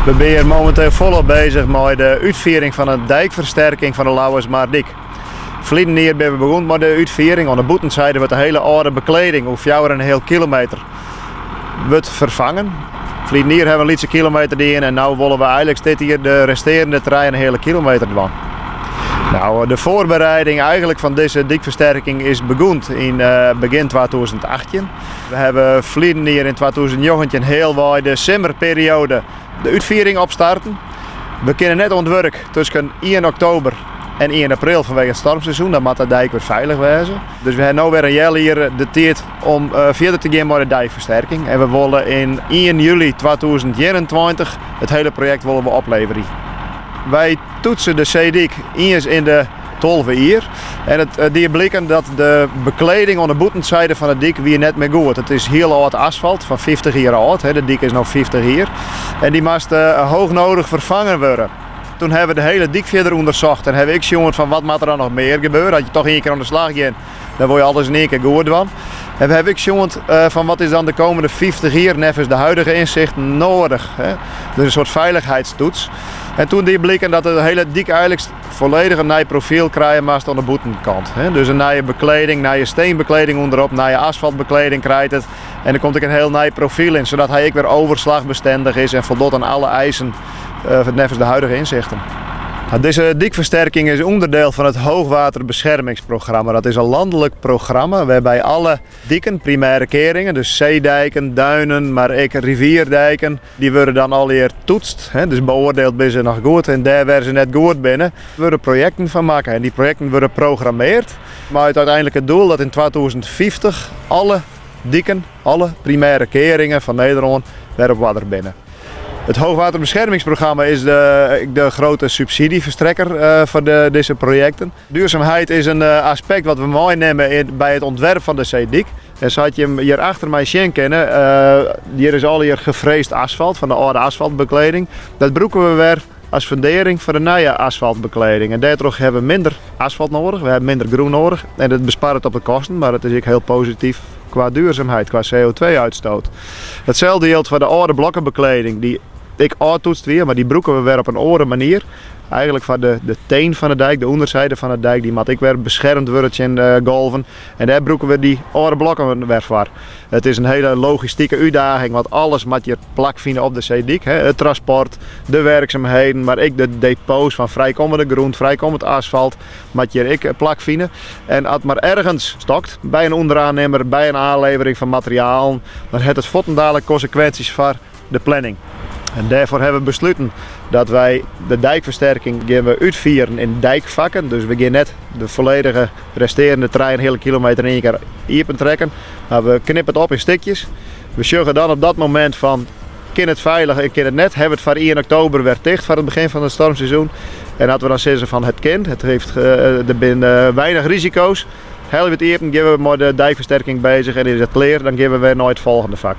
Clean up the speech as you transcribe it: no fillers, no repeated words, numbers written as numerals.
We binne hjir mominteel folop bezich mei de útfiering fan de dijkfersterking fan de Lauwersmardyk. Ferliden jier binne we begûn mei de útfiering. Oan de bûtenside wurdt de hiele âlde bekleding oer 4,5 kilometer wurdt ferfangen. Ferliden jier hawwe we in lytse kilometer dien en no wolle we eigenlik dit jier de restearende 3,5 kilometer dwaan. Nou, de voorbereiding eigenlijk fan dizze dykfersterking is begûn yn begjin 2018. We hawwe ferliden jier yn 2019 healwei de simmerperioade de útfiering opstarten. We kinne net oan it wurk tusken 1 oktober en 1 april fanwege it stoarmseizoen. Dan moat de dyk wer feilich wêze. Dus we hawwe no wer in healjier de tiid om fierder te gean mei de dijkfersterking. En we wolle yn 1 july 2021 it hiele projekt wolle we opleverje. Wy toetse de seedyk iens yn de 12 jier. En it die bliken dat de bekleding oan de bûtenside fan de dyk wie net mear goed. It is hiel âld asfalt fan 50 jier âld. De dyk is no 50 jier. En dy moast hoognodig ferfangen wurde. Toen hawwe we de hiele dyk fierder ûndersocht en hawwe ek sjoen fan wat moat der dan noch mear gebeure. As je toch ien kear oan de slach gean, dan wol je alles yn ien kear goed dwaan. En we hawwe ek sjoen fan wat is dan de komende 50 jier neffens de huidige inzichten noadich. Dus in soart feilichheidstoets. En toen die bliken dat de hiele dyk eigenlik folledich in nij profyl krije moast oan de bûtenkant. Dus in nije bekleding, nije steenbekleding ûnderop, nije asfaltbekleding krijt it. En der komt ek in hiel nij profyl yn, sadat hy ek wer overslachbestendich is en foldocht oan alle eisen neffens de huidige inzichten. Dizze dykfersterking is ûnderdiel fan it Hoogwaterbeschermingsprogramma. Dat is in lanlik programma wêrby alle diken, primêre kearingen, dus seedijken, duinen, mar ek rivierdijken, dy wurde dan allegear toetst, dus beoardield binne se noch goed en dêr wêr se net goed binne, wurde projekten fan makke en dy projekten wurde programmeard mei it úteinlike doel dat yn 2050 alle diken, alle primêre kearingen fan Nederlân wer op oarder binne. It Hoogwaterbeschermingsprogramma is de grote subsidieferstrekker foar dizze projekten. Duurzaamheid is in aspekt wat we meinimme by it ûntwerp fan de seedyk. En sa't jim hjir achter my sjen kinne, hjir is allegear gefreesd asfalt fan de âlde asfaltbekleding. Dat brûke we wer as fundearring foar de nije asfaltbekleding. En dêrtroch hawwe we minder asfalt noadich, we hawwe minder grûn noadich en it besparret op de kosten, mar it is ek hiel posityf kwa duurzaamheid, kwa CO2-uitstoot. Itselde jildt foar de âlde blokkebekleding, dy't ek ôftoetst wie, mar dy brûke we wer op in oare manier. Eigenlik foar de teen fan de dyk, de ûnderside fan de dyk, dy moat ek wer beskermd wurde tsjin golven. En dêr brûke we dy âlde blokken wer foar. It is in hiele logistike útdaging, want alles moat hjir plakfine op de seedyk. It transport, de werksumheden, mar ek de depots fan frijkommende grûn, frijkommend asfalt moat hjir ek plakfine. En as it mar ergens stokt, by in ûnderaannimmer, by in aanlevering fan materialen, dan hat it fuortendalik konsekwinsjes foar de planning. En dêrfoar hawwe we besluten dat wy de dijkfersterking gean we útfieren yn dijkfakken. Dus we gean net de folledige restearende 3,5 kilometer yn ien kear iepen trekken, mar we knippe it op yn stikjes. We sjogge dan op dat momint fan kin it feilich en kin it net. Hawwe we it foar 1 oktober wer ticht foar it begjin fan it stoarmseizoen. En as we dan sizze fan it kin, it heeft, der binne weinich risiko's, helje we it iepen, gean we mei de dijkfersterking bezich en is it klear, dan gean we wer nei it folgjende fak.